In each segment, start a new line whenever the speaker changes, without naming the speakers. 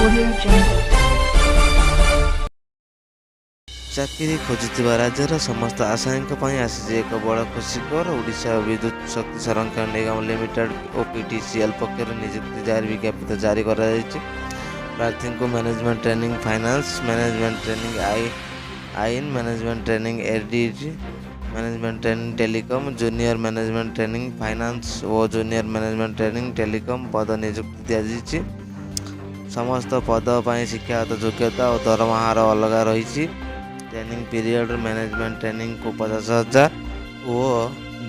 Audio Jungle.
ଚାକିରି ଖୋଜୁଥିବା ରାଜ୍ୟର ସମସ୍ତ ଆଶାୟୀଙ୍କ ପାଇଁ ଆସିଛି ଏକ ବଡ଼ ଖୁସି ଖବର। ଓଡ଼ିଶା ବିଦ୍ୟୁତ ଶକ୍ତି ସଂରକ୍ଷଣ ନିଗମ ଲିମିଟେଡ୍, ଓପିଟିସିଏଲ୍ ପକ୍ଷରୁ ନିଯୁକ୍ତି ଜାରି ବିଜ୍ଞପ୍ତି ଜାରି କରାଯାଇଛି। ପ୍ରାର୍ଥୀଙ୍କୁ management training finance, management training ଆଇନ, management training audit, management training telecom, junior management training finance ଓ ଜୁନିୟର ମ୍ୟାନେଜମେଣ୍ଟ ଟ୍ରେନିଂ ଟେଲିକମ୍ ପଦ ନିଯୁକ୍ତି ଦିଆଯାଇଛି। ସମସ୍ତ ପଦ ପାଇଁ ଶିକ୍ଷାଗତ ଯୋଗ୍ୟତା ଓ ଦରମା ହାର ଅଲଗା ରହିଛି। ଟ୍ରେନିଂ ପିରିୟଡ଼ ମ୍ୟାନେଜମେଣ୍ଟ ଟ୍ରେନିଂକୁ 50,000 ଓ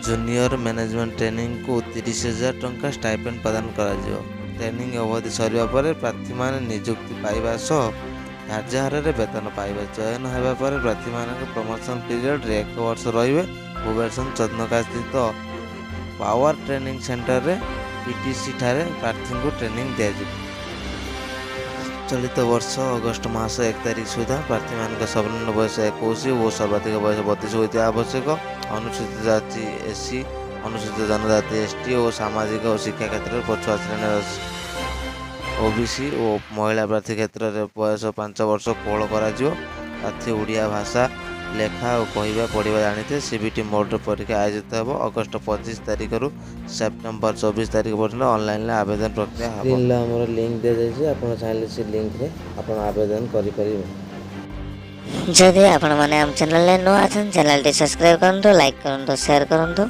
ଜୁନିୟର ମ୍ୟାନେଜମେଣ୍ଟ ଟ୍ରେନିଂକୁ 30,000 ଟଙ୍କା ଷ୍ଟାଇପେଣ୍ଡ ପ୍ରଦାନ କରାଯିବ। ଟ୍ରେନିଂ ଅବଧି ସରିବା ପରେ ପ୍ରାର୍ଥୀମାନେ ନିଯୁକ୍ତି ପାଇବା ସହ ଧାର୍ଯ୍ୟ ହାରରେ ବେତନ ପାଇବେ। ଚୟନ ହେବା ପରେ ପ୍ରାର୍ଥୀମାନଙ୍କ ପ୍ରମୋସନ୍ ପିରିୟଡ଼ରେ ଏକ ବର୍ଷ ରହିବେ। ଭୁବନେଶ୍ୱର ଚନ୍ଦକା ସ୍ଥିତ ପାୱାର ଟ୍ରେନିଂ ସେଣ୍ଟରରେ, ପିଟିସି ଠାରେ ପ୍ରାର୍ଥୀଙ୍କୁ ଟ୍ରେନିଂ ଦିଆଯିବ। ଚଳିତ ବର୍ଷ ଅଗଷ୍ଟ ମାସ 1 ତାରିଖ ସୁଦ୍ଧା ପ୍ରାର୍ଥୀମାନଙ୍କ ସର୍ବନିମ୍ନ ବୟସ 21 ଓ ସର୍ବାଧିକ ବୟସ 32 ହୋଇଥିବା ଆବଶ୍ୟକ। ଅନୁସୂଚିତ ଜାତି, ଏସ୍ ସି, ଅନୁସୂଚିତ ଜନଜାତି, ଏସ୍ ଟି ଓ ସାମାଜିକ ଓ ଶିକ୍ଷା କ୍ଷେତ୍ରରେ ପଛୁଆ ଶ୍ରେଣୀର, ଓବିସି ଓ ମହିଳା ପ୍ରାର୍ଥୀ କ୍ଷେତ୍ରରେ ବୟସ 5 ବର୍ଷ କୋହଳ କରାଯିବ। ପ୍ରାର୍ଥୀ ଓଡ଼ିଆ ଭାଷା ଲେଖା ଓ କହିବା, ପଢ଼ିବା ଜାଣିଥିବେ। ସିବିଟି ମୋଡ଼ରେ ପରୀକ୍ଷା ଆୟୋଜିତ ହେବ। ଅଗଷ୍ଟ 25 ତାରିଖରୁ ସେପ୍ଟେମ୍ବର 24 ତାରିଖ ପର୍ଯ୍ୟନ୍ତ ଅନଲାଇନରେ ଆବେଦନ ପ୍ରକ୍ରିୟା ହେବ। ସ୍କ୍ରିନରେ ଆମର ଲିଙ୍କ ଦିଆଯାଇଛି। ଆପଣ ଚାହିଁଲେ ସେ ଲିଙ୍କରେ ଆପଣ ଆବେଦନ କରିପାରିବେ।
ଯଦି ଆପଣମାନେ ଆମ ଚ୍ୟାନେଲରେ ନୂଆ ଅଛନ୍ତି, ଚ୍ୟାନେଲଟି ସବସ୍କ୍ରାଇବ୍ କରନ୍ତୁ, ଲାଇକ୍ କରନ୍ତୁ, ସେୟାର କରନ୍ତୁ।